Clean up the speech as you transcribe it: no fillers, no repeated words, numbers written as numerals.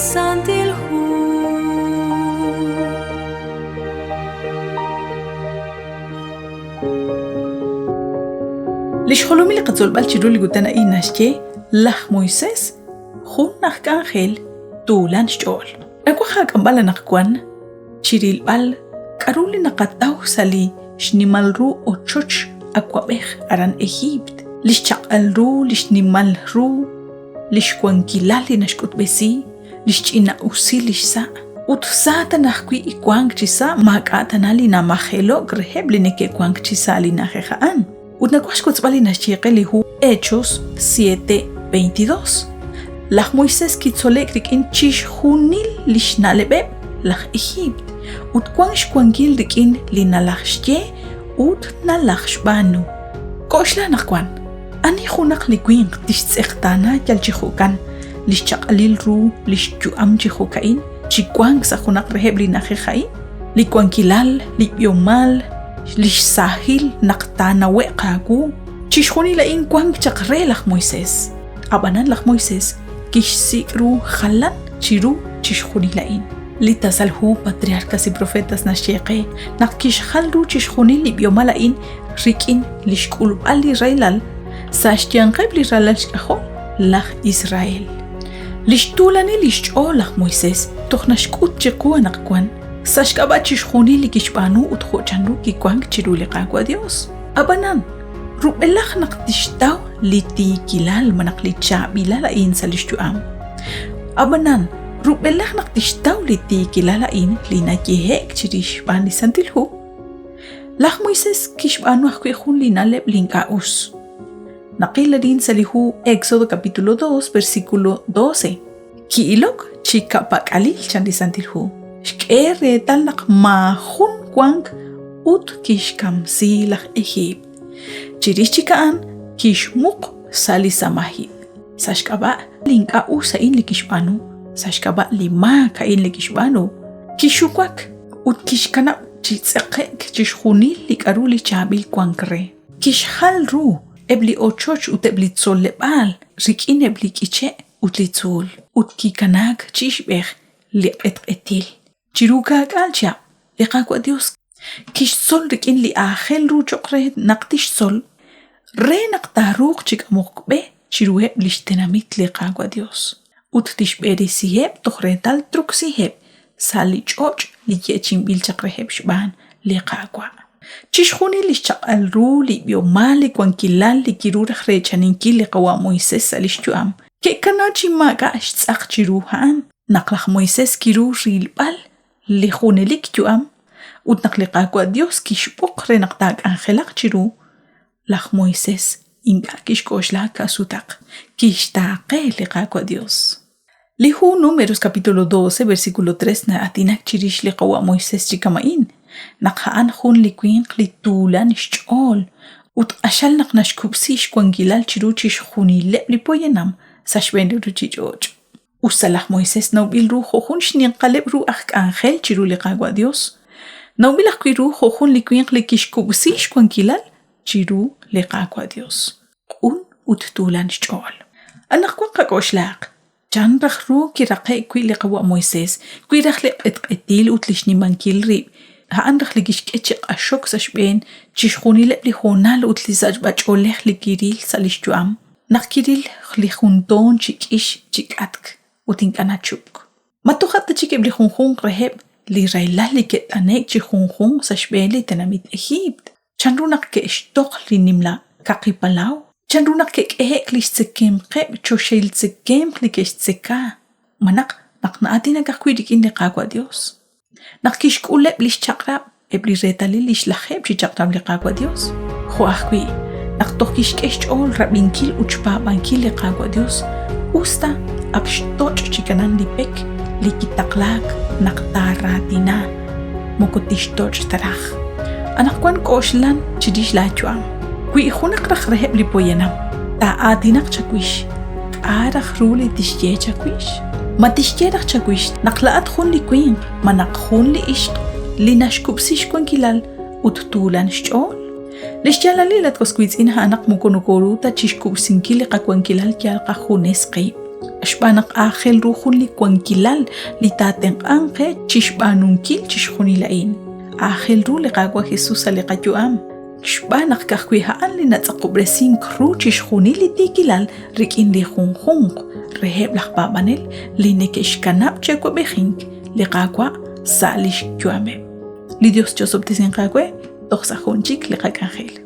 Santil Hu. Li xjolomil li qatzolb'al chiru li kutan a'in naxye laj Moisés jun aj k'anjel tuulan xch'ool. Nawaj aak'amb'al anaqwan chi rilb'al k'aru li naqataw sa' li xnimal ru ochoch awab'ej aran Ejiipt, li xchaq'al ru, li xnimal ru, li xwankilal li naxk'utb'esi, li xch'ina'usil li xsa'. Ut sa tana ajwi' wank chisa' maak'a' tana li namajelo'k reheb' li neke'wank chisa' li na'ajej a'an. Ut nawaj xwotzb'al li naxye qe li hu Hechos 7:22. Laj Moisés kitzole'k rik'in chixjunil li xna'leb'eb' laj Ejiipt ut wank xwankil rik'in li nalajxye ut nalajxb'aanu. K'oxla anaqwan, ani junaq li winq tixtz'eqtaana yal chi jo'kan li xchaq'alil ru li xyu'am chi jo'ka'in chi wank sa' junaq reheb' li na'ajej a'in? Li wankilal, li b'ihomal, li xsaahil naq taanawe'q aawu, chixjunil a'in wank chaq re laj Moisés. Ab'anan laj Moisés kixsik' ru jalan chiru chixjunil a'in. Li tasal hu Patriarcas y Profetas naxye qe naq kixjal ru chixjunil li b'ihomal a'in rik'in li xk'ulb'al li rahilal sa' xyanqeb' li ralal xk'ajol laj Israel. Li xtuulanil li xch'ool laj Moisés toj naxk'ut chiqu anaqwan sa' xk'ab'a' chixjunil li kixb'aanu ut jo' chanru kiwank chiru li Qaawa' Dios. Ab'anan, rub'elaj naq tixtaw li tiikilal malaj li chaab'ilal a'in sa' li xyu'am. Ab'anan, rub'elaj naq tixtaw li tiikilal a'in li nayehe'k chirix xb'aan li Santil Hu, laj Moisés kixb'aanu ajwi' jun li na'leb' li ink'a' us. Naqil arin sa' li hu Éxodo capítulo 2, versículo 12. Ki'ilok chi ka'pak'alil chan li Santil Hu, xk'e reetal naq maajun wank ut kixkamsi laj Ejiipt. Chirix chik a'an kixmuq sa' li samahib'. Sa' xk'ab'a' li ink'a' us a'in li kixb'aanu, sa' xk'ab'a' li maak a'in li kixb'aanu, kixuwak ut kixkanab' chi tz'eqe'k chixjunil li k'aru li chaab'il wank re. Kixjal ru eb' li ochoch ut eb' li tzoleb'aal rik'in eb' li k'iche' ut li tzuul, ut kikanaak chi ixb'ej li q'etq'etil. Chiru kaak'aal chihab', li Qaawa' Dios kixtzol rik'in li aajel ru choq' re naq tixtzol, re naq taaruuq chi k'amok b'e chiruheb' lix tenamit li Qaawa' Dios, ut tixb'eresiheb' toj reetal troksiheb' sa' li ch'och' li yeechi'inb'il chaq reheb' xb'aan li Qaawa'. Chixjunil li xchaq'al ru, li b'ihomal, li wankilal li kiru raj reechaninkil li qawa' Moisés sa' lix yu'am, ke'kana chi maak'a' xtz'aq chiru a'an. Naq laj Moisés kiru rilb'al li junelik yu'am ut naq li Qaawa' Dios kixb'oq re naq taak'anjelaq chiru, laj Moisés ink'a' kixk'oxla ka'sutaq, kixtaaqe li Qaawa' Dios. Li hu Números capítulo 12 versículo 3 na'aatinak chirix li qawa' Moisés chi kama'in, naq a'an jun li winq li tuulan xch'ool ut q'axal naq naxkub'si xwankilal chiru chixjunileb' li poyanam sa' xb'een li ruuchich'och'. Us ta laj Moisés nawb'il ru jo' jun xninqaleb' ru aj k'anjel chiru li Qaawa' Dios, nawb'il ajwi' ru jo' jun li winq li kixkub'si xwankilal chiru li Qaawa' Dios. Q'un ut tuulan xch'ool. Anaqwan qak'oxlaq, chan raj ru kiraqe'k wi' li qawa' Moisés wi raj li q'etq'etil ut li xnimankil rib' a'an raj li kixk'e chi q'axok sa' xb'een chixjunileb' li hoonal ut li sachb'ach'oolej li kiril sa' li xyu'am naq kiril li jun toon chi k'ix chi k'atk ut ink'a' nachupk. Ma toja' ta chik eb' li junjunq reheb' li rahilal li ke't'ane'k chi junjunq sa' xb'een li tenamit Ejiipt? Chanru naq ke'xtoq li nimla kaqi palaw? Chanru naq ke'k'ehe'k li xtzekemqeb' choxahil tzekemq li ke'xtzeka? Malaj naq na'aatinak ajwi' rik'in li Qaawa' Yos? Naq kixk'uleb' li xchaq'rab', eb' li reetalil li xlajeeb' chi chaq'rab' li Qaawa' Yos, jo' ajwi' naq toj kixk'e xch'ool rab'inkil ut xpaab'ankil li Qaawa' Yos, us ta ak xtoch' chikanan li pek li kitaqlaak naq taaraatina, moko tixtoch' ta raj. Anaqwan k'oxlan chirix laayu'am. Wi junaq raj reheb' li poyanam taa'aatinaq chawix, k'a' raj ru li tixye chawix? Ma tixye raj chawix naq laa'at jun li winq malaj jun li ixq li naxkub'si xwankilal ut tuulan xch'ool? Li xyaalalil at was wiitz'in a'an naq moko nokoru ta chixkub'sinkil li qawankilal yal qajunes qib'. Xb'aan naq aajel ru jun li wankilal li taatenq'anq qe chixb'aanunkil chixjunil a'in. Aajel ru li Qaawa' Jesus sa' li qayu'am, xb'aan naq ka'ajwi' a'an li natz'aqob'resink ru chixjunil li tiikilal rik'in li junjunq reheb' laj paab'anel li neke'xkanab' chi awab'ejink li Qaawa' sa' lix yu'ameb'. Li Dios chosob'tesinq aawe toj sa' jun chik li qak'anjel.